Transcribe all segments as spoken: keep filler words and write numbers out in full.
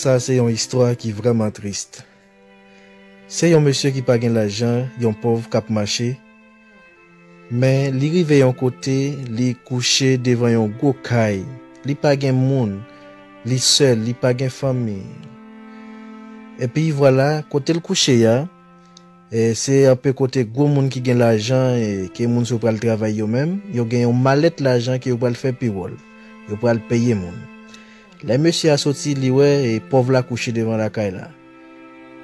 Sa se yon istwa ki vrèman tris. Se yon mesye ki pa gen lajan, yon pòv k ap mache. Men li rive yon kote, li kouche devan yon gwo kay. Li pa gen moun, li sèl, li pa gen fanmi. Epi vwala, kote l kouche a, e se anpe kote gwo moun ki gen lajan e ke moun sa yo pral travay yo menm, yo gen yon malèt lajan ke yo pral fè pewòl. Yo pral peye moun. Lè mesye a soti, li wè e pòv la kouche devan lakay la.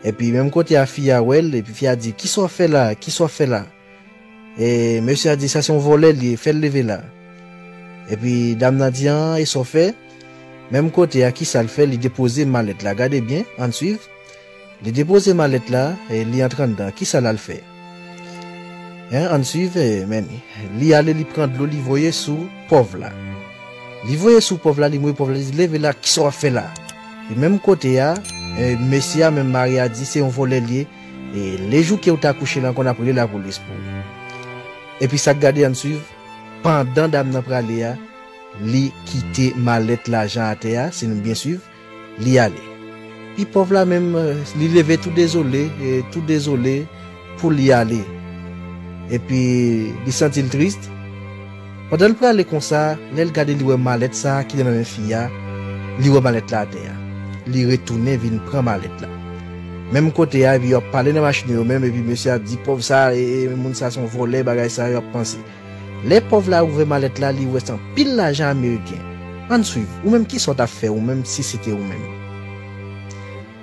Epi menm kote a fi a wè l, epi fi a di, "Kisa w ap fè la? Kisa w ap fè la?" E mesye a di, "Sa se yon vòlè li ye, fè l leve la." Epi dam nan di, "An, e sa w fè?" Menm kote a, kisa l fè? Li depoze malèt la. Gade byen, ann swiv. Li depoze malèt la, e li antre anndan. Kisa l al fè? Hein, ann swiv, e, men li ale, li pran dlo, li voye sou pòv la. Li voye sou pòv la, li mouye pòv la, li di, "Leve la, kisa w ap fè la?" E menm kote a, e, mesye a, menm mari a di, "Se yon vòlè li ye. E lejou ke w ta kouche la ankò, n ap rele lapolis pou ou." Epi sa k gade, ann swiv, pandan dam nan prale a, li kite malèt lajan atè a, si nou byen swiv, li ale. Pi pòv la menm, e, li leve tou dezole, e, tou dezole pou li ale. Epi li santi l tris. Pandan l prale konsa, lè l gade, li wè malèt sa a ki te nan men fi a, li wè malèt la atè a. Li retounen vin pran malèt la. Menm kote a, epi yo ap pale nan machin yo menm, epi mesye ap di, "Pòv sa, e, e, moun sa se yon vòlè, bagay sa yo ap panse." Lè pòv la ouvè malèt la, li wè se anpil lajan ameriken. Ann swiv, ou menm kisa w t ap fè ou menm si se te ou menm?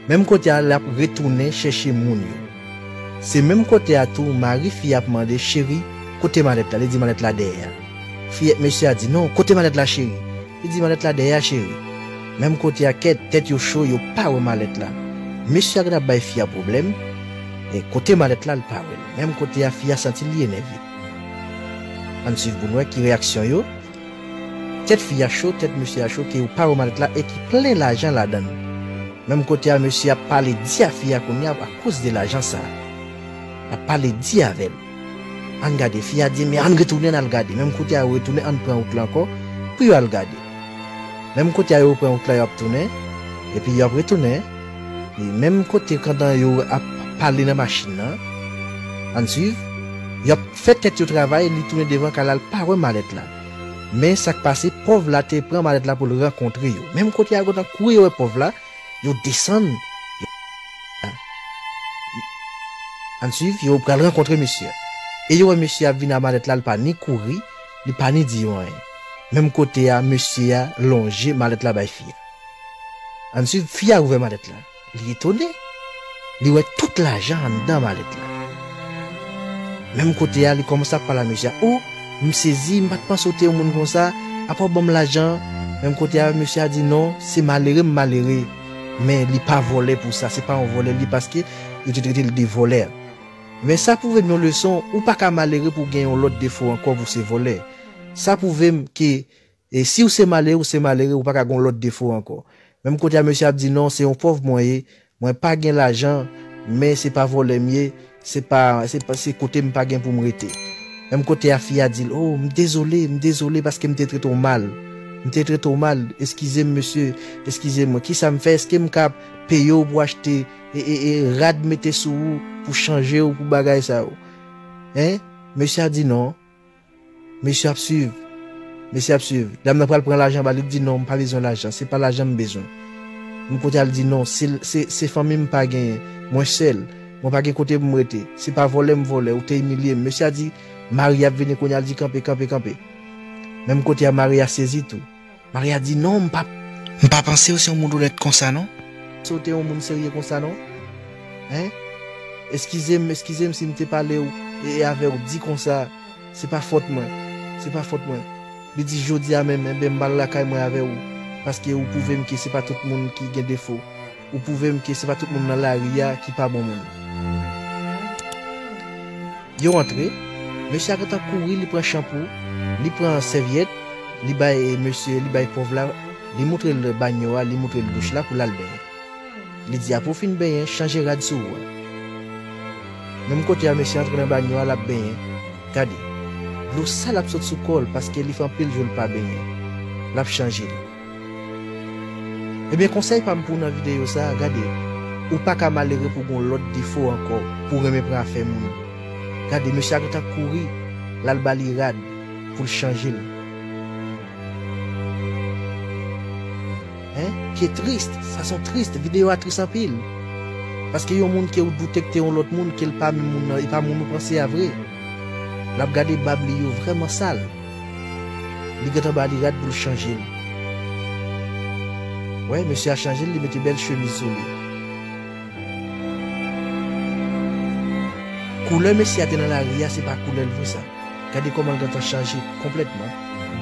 Menm kote a, l ap retounen chèche moun yo. Se menm kote a tou, mari fi a ap mande, "Cheri, kote malèt la?" Li di, "Malèt la dèyè a." Fi, mesye a di, "Non, kote malèt la, cheri?" Li di, "Malèt la dèyè a, cheri." Menm kote a, kèt, tèt yo cho, yo pa wè malèt la. Mesye a gentan ap bay fi a pwoblèm, e kote malèt la, l pa wè l. Menm kote a, fi a santi li enève. Ann swiv pou n wè ki reyaksyon yo. Tèt fi a cho, tèt mesye a cho, ke yo pa wè malèt la e ki plen lajan ladan l. Menm kote a, mesye ap pale di a fi a kounye a akoz de lajan sa a. L ap pale di avè l. Ann gade, fi a di, "Men ann retounen, ann al gade." Menm kote a, yo retounen, ann pran wout la ankò pou yo al gade. Menm kote a, yo pran wout la, y ap tounen, epi y ap retounen. E menm kote, pandan yo ap pale nan machin nan, ann swiv, y ap fè tèt yo travay, li tounen devan kay la, l pa wè malèt la. Men sa k pase, pòv la te pran malèt la pou l rankontre yo. Menm kote a, yo gentan kouri, yo wè pòv la, yo desann. Ann swiv, yo pral rankontre mesye a. E yo wè mesye a ap vin a malèt la, li pa ni kouri, li pa ni di yo anyen. Menm kote a, mesye a lonje malèt la bay fi a. Ann swiv, fi a ouvè malèt la. Li etone. Li wè tout lajan anndan malèt la. Menm kote a, li kòmanse ap pale a mesye a. "O, m sezi, m pa t panse w te yon moun konsa. Apa w ban m lajan?" Menm kote a, mesye a di, "Non, se malere m malere. Men li pa vòlè pou sa, se pa yon vòlè li, paske yo te trete l de vòlè." Men sa pwouve m yon leson, ou pa ka malere pou w gen yon lòt defo ankò pou se vòlè. Sa pwouve m ke, e si w se malere, ou se malere, ou pa ka gen yon lòt defo ankò. Menm kote a, mesye ap di, "Non, se yon pòv mwen ye, mwen pa gen lajan, men se pa vòlè m ye, se pa, se pa, se kote m pa gen pou m rete." Menm kote a, fi a di l, "O, m dezole, m dezole paske m te trete w mal. M te trete w mal, eskize m, mesye, eskize m. Kisa m fè? Èske m ka peye w pou achte e, e, e rad mete sou ou, pou chanje w, pou bagay sa yo?" Hein? Mesye a di non. Mesye ap swiv. Mesye ap swiv. Dam nan pral pran lajan ba li, li di, "Non, m pa bezwen lajan. Se pa lajan m bezwen." Menm kote a, li di, "Non, se, se, se fanmi m pa genyen. Mwen sèl. Mwen pa gen kote pou m rete. Se pa vòlè m vòlè. Ou te imilye m." Mesye a di, mari ap vini kounye a, li di, "Kanpe, kanpe, kanpe." Menm kote a, mari a sezi tou. Mari a di, "Non, m pa, m pa panse w se yon moun onèt konsa, non. Se w te yon moun serye konsa, non. Hein? Eskize m, eskize m si m te pale w e, e avè w di konsa. Se pa fòt mwen. Se pa fòt mwen." Li di, "Jodi a menm, enben, m pral lakay mwen avè w, paske ou pwouve m ke se pa tout moun ki gen defo. Ou pwouve m ke se pa tout moun nan lari a ki pa bon moun." Yo antre, mesye a gentan kouri, li pran chanpou, li pran sèvyèt, li bay mesye, li bay pòv la, li moutre l banyo a, li moutre l douch la pou l al benyen. Li di, "Apre w fin benyen, chanje rad sou ou a." Menm kote a, mesye antre nan banyo a, l ap benyen. Gade, dlo sal ap sot sou kò l paske li fè anpil jou l pa benyen. L ap chanje l. Ebyen, konsèy pa m pou w nan videyo sa a, gade, ou pa ka malere pou gon lòt defo ankò, pou w renmen pran afè moun. Gade, mesye a gentan kouri, l al ba li rad pou l chanje l. Hein? Ki tris, sa se yon tris, videyo a tris anpil. Paske yon moun ke ou doute ke te yon lòt moun, ke l pa menm moun nan, e pa moun ou panse a vre. L ap gade bab li yo vrèman sal. Li gentan ba li rad pou l chanje l. Wè, mesye a chanje l, li mete bèl chemiz sou li. Koulè mesye a te nan lari a, se pa koulè l vre sa. Gade kòman l gentan chanje konplètman.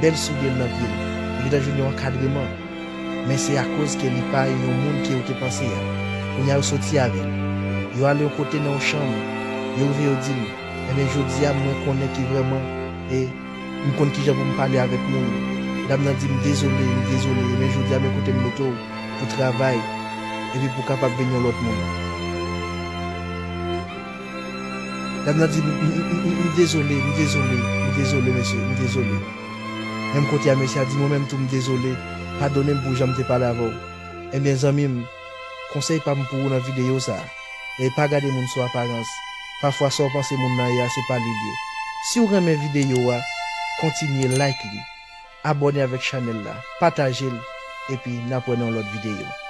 Bèl soulye l nan pye l. Li gentan jwenn yon ankadreman. Men se akoz ke li pa yon moun ke ou te panse a. Kounye a yo soti avè l. Yo ale yon kote nan yon chanm. Yo rive yo di l, "Ebyen, jodi a mwen konnen ki vrèman, e m konn kijan pou m pale avèk moun." Dam nan di, "M dezole, m dezole, men jodi a men kote m mete w pou travay, epi pou w kapab vin yon lòt moun." Dam nan di, "M, m, m, m, m dezole, m dezole, m dezole, mesye, m dezole." Menm kote a, mesye a di, "Mwen menm tou, m dezole, padone m pou jan m te pale avè w." Ebyen, zanmi m, konsèy pa m pou ou nan videyo sa a, e pa gade moun sou aparans. Pafwa, sa w panse moun nan ye a, se pa li l ye. Si w renmen videyo a, kontinye like li, abòne avèk chanèl la, pataje l, epi n ap wè nan yon lòt videyo.